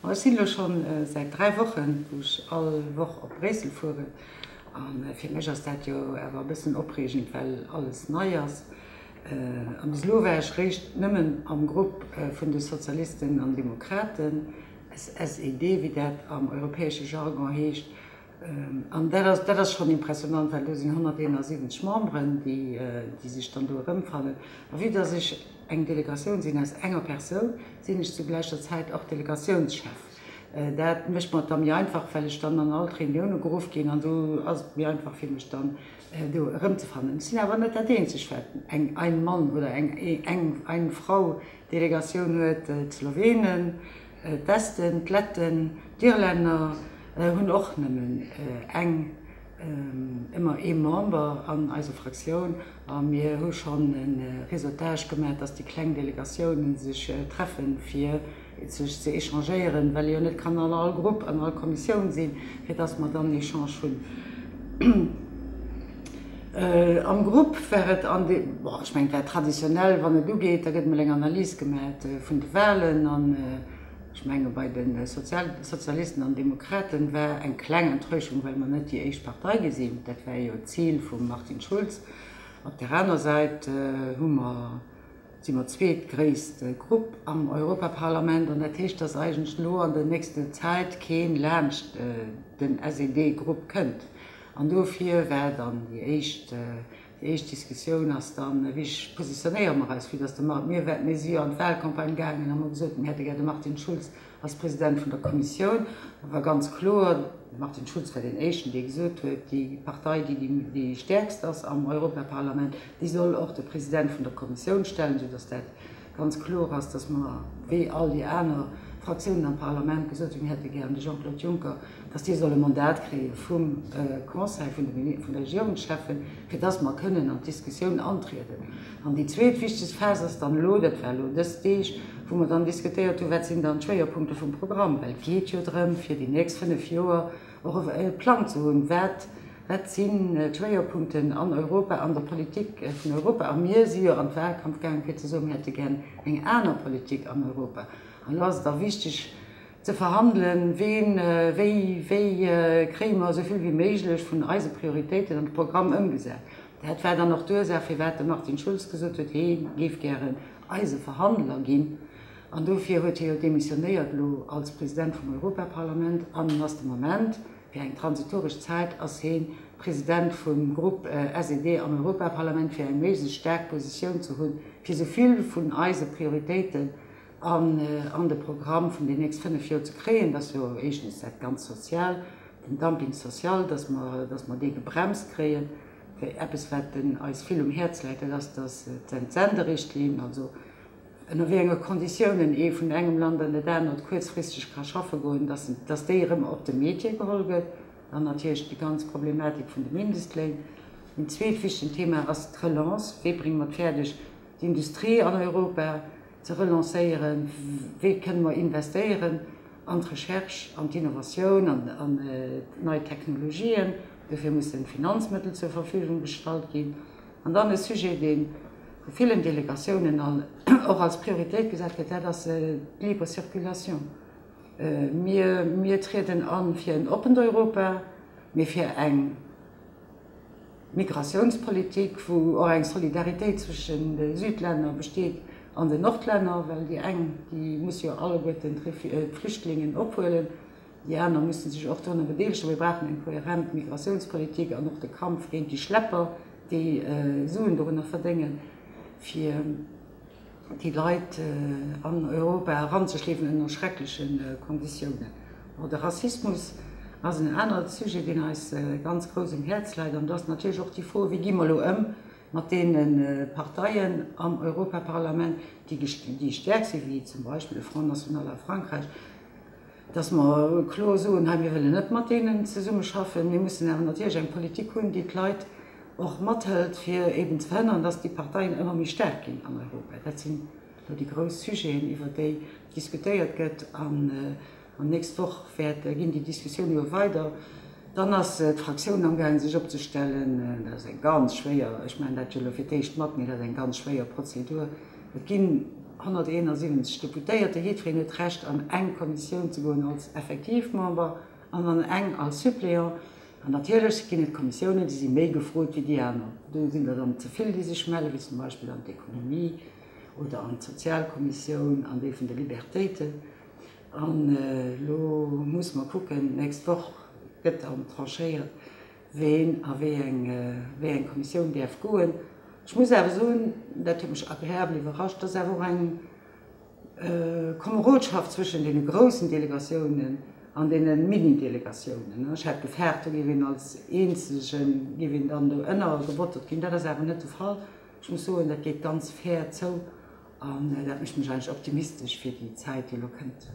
Ech sinn elo schonn säit 3 Wochen, wou ech all Woch op Bréissel fueren. A fir mech ass dat jo awer e bëssen opreegend, well alles nei ass. A bis elo war ech réischt nëmmen am Grupp vun de Sozialisten an Demokraten, SED, wéi dat am europäesche Jargon heescht. An dat ass, dat ass schonn impressionant, well do sinn 171 Memberen, déi, déi sech dann do erëmfannen. A vue dass ech eng Delegatioun sinn aus enger Persoun, sinn ech zu gläicher Zäit och Delegatiounschef. Dat mécht mer et da méi einfach, well ech dann an all d'Reunioune geruff ginn an do ass et méi einfach fir mech dann do erëmzefannen. Ech sinn awer net dat eenzegt, wat eng Ein-Mann oder eng Ein-Frau-Delegatioun huet. D'Slowenen, D'Esten, d'Letten, d'Irlänner hunn och nëmmen eng, ëmmer ee Member an eiser Fraktioun. A mir hu schonn e Réseautage gemaach, dass déi kleng Delegatiounen sech treffen, fir sech ze échangéieren, well ee jo net kann an all Grupp, an all Kommissioun sinn, fir dass mer dann Echange hunn. Am Grupp war et an de, bon, ech mengen, et war traditionell, wann et ugeet, da gëtt emol eng Analys gemat vun de Wahlen an ech menge bei de Sozialisten an Demokraten war eng kleng Enttäuschung, well mer net déi éischt Partei gi sinn. Dat war jo d'Zil vum Martin Schulz. Op där aner Säit hu mer, si mer zweetgréisst Grupp am Europaparlament an dat heescht, datt eigentlech elo an der nächster Zäit kee laanscht den SED-Grupp kënnt. An dofir war dann déi éischt, déi éischt Diskussioun ass dann, wéi positionéiere mer eis, vue dass de Mar, mir war, mir si jo an d'Wahlcampagne gaangen a hu gesot, mir hätte gär de Martin Schulz als President vun der Kommissioun. Da war ganz kloer, de Martin Schulz war deen éischten, dee gesot huet, déi Partei, déi déi stäerkst ass am Europaparlament, déi soll och de President vun der Kommissioun stellen, soudass dat ganz kloer ass, dass mer, wéi all déi aner Fraktiounen am Parlament, gesot hunn, mir hätte gären de Jean-Claude Juncker, dass dee soll e Mandat kréie vum Conseil vun de Regierungscheffen, fir dass mer kënnen an d'Diskussioun antrieden. An déi zweet wichtegst Phas ass dann elo, dat war elo dës Deeg, wou mer dann diskutéiert hunn, wat sinn dann d'Schwéierpunkte vum Programm, well et geet jo drëm, fir déi nächst 5 Joer och e Plang ze hunn, wat Wat sinn d'Schwéierpunkten an Europa, an der Politik vun Europa? A mir si jo an d'Wahlkampf gaangen, fir ze soen, mir hätte gär eng aner Politik an Europa. An elo ass et da wichteg ze verhandelen, ween, wéi, wéi kréie mer esou vill wéi méiglech vun eise Prioritéiten an de Programm ëmgesat. Dat war dann och d'Ursaach, firwat de Martin Schulz gesot huet, hee géif gären eise Verhandler ginn. An dofir huet hie jo demissionéiert elo als President vum Europaparlament an en ass de Moment, Fir eng transitoresch Zäit ass hee President vum Grupp SED am Europaparlament, fir eng méiglechst staark Positioun ze hunn, fir esou vill vun eise Prioritéiten an de Programm vun den nächst 5 Joer ze kréien. Dat ass jo éischtens dat ganz Sozial, den Dumping social, dass mer, dass mer dee gebremst kréien. Eppes, wat eis vill um Häerz läit, dat ass, dass d'Entsenderichtlinn, also ënner wéi enge Konditiounen ee vun engem Land an dat anert kuerzfristeg ka schaffe goen, dass dass déi erëm op de Métier geholl gëtt. Dann natierlech déi ganz Problematik vun de Mindestléin. Een zweet wichtegen Thema ass d'Relance. Wéi brénge mer et fäerdeg, d'Industrie an Europa ze relancéieren? Wéi kënne mer investéieren an d'Recherche, an d'Innovatioun, an nei Technologien? Dofir mussen Finanzmëttel zur Verfügung gestallt ginn. An dann e Sujet, dee vu villen Delegatiounen och als Prioritéit gesat gëtt, dat ass d'libre circulation. Mir, mir trieden a fir en oppent Europa, mee fir eng Migratiounspolitik, wou och eng Solidaritéit zwëschen de Südlänner besteet an den Nordlänner, well déi eng, déi musse jo alleguerten d'Flüchtlingen ophuelen. Déi aner musse sech och dorunner bedeelegen. Mir brauchen eng kohärent Migratiounspolitik an och de Kampf géint déi Schlepper, déi Suen dorunner verdéngen, fir déi Leit an Europa eranzeschleefen ënner schreckleche Konditiounen. Bon, de Rassismus ass en anere Sujet, deen eis ganz grouss um Häerz läit. An do ass natierlech och déi Fro, Wéi gi mer elo ëm mat deene Parteien am Europaparlament, déi stäerk sinn, wéi zum Beispill de Front National a Frankräich, dass mer kloer soen, hei mir wëllen net mat deenen zesummeschaffen. Mir mussen awer natierlech eng Politik hunn, déi d'Leit och mathëlt, fir eben ze verhënnern, dass déi Parteien ëmmer méi staark ginn an Europa. Dat sinn elo déi grouss Sujeten, iwwer déi diskutéiert gëtt. An nächst Woch wäert, ginn déi Diskussioune jo weider. Dann ass d'Fraktioun amgaangen, sech opzestellen. Dat ass eng ganz schwéier, ech maachen dat jo elo fir d'éischt mat, mee dat ass eng ganz schwéier Prozedur. Et ginn. 171 Deputéierte, jiddwereen huet d'Recht an eng Kommissioun ze goen als Effektivmember an an eng als Suppléant. An natierlech ginn et Kommissiounen, déi si méi gefrot wéi déi aner. Do sinn der dann ze vill, déi sech mellen, wéi zum Beispill an d'Ekonomie oder an d'Sozialkommissioun, an déi vun de Libertéiten. An elo musse mer kucken, d'nächst Woch gëtt dann tranchéiert, ween a wéi eng, wéi eng Kommissioun däerf goen. Ech muss awer soen, dat huet mech agreabel iwwerrascht, dass awer och eng Komerodschaft zwëschen deene groussen Delegatiounen an deene Mini-Delegatiounen. Ech hat gefaart, do géif een als eenzege géif een dann do ënnergebottert ginn. Dat ass awer net de Fall. Ech muss soen, dat geet ganz fair zou an dat mécht mech eigentlech optimistesch fir déi Zäit, déi elo kënnt.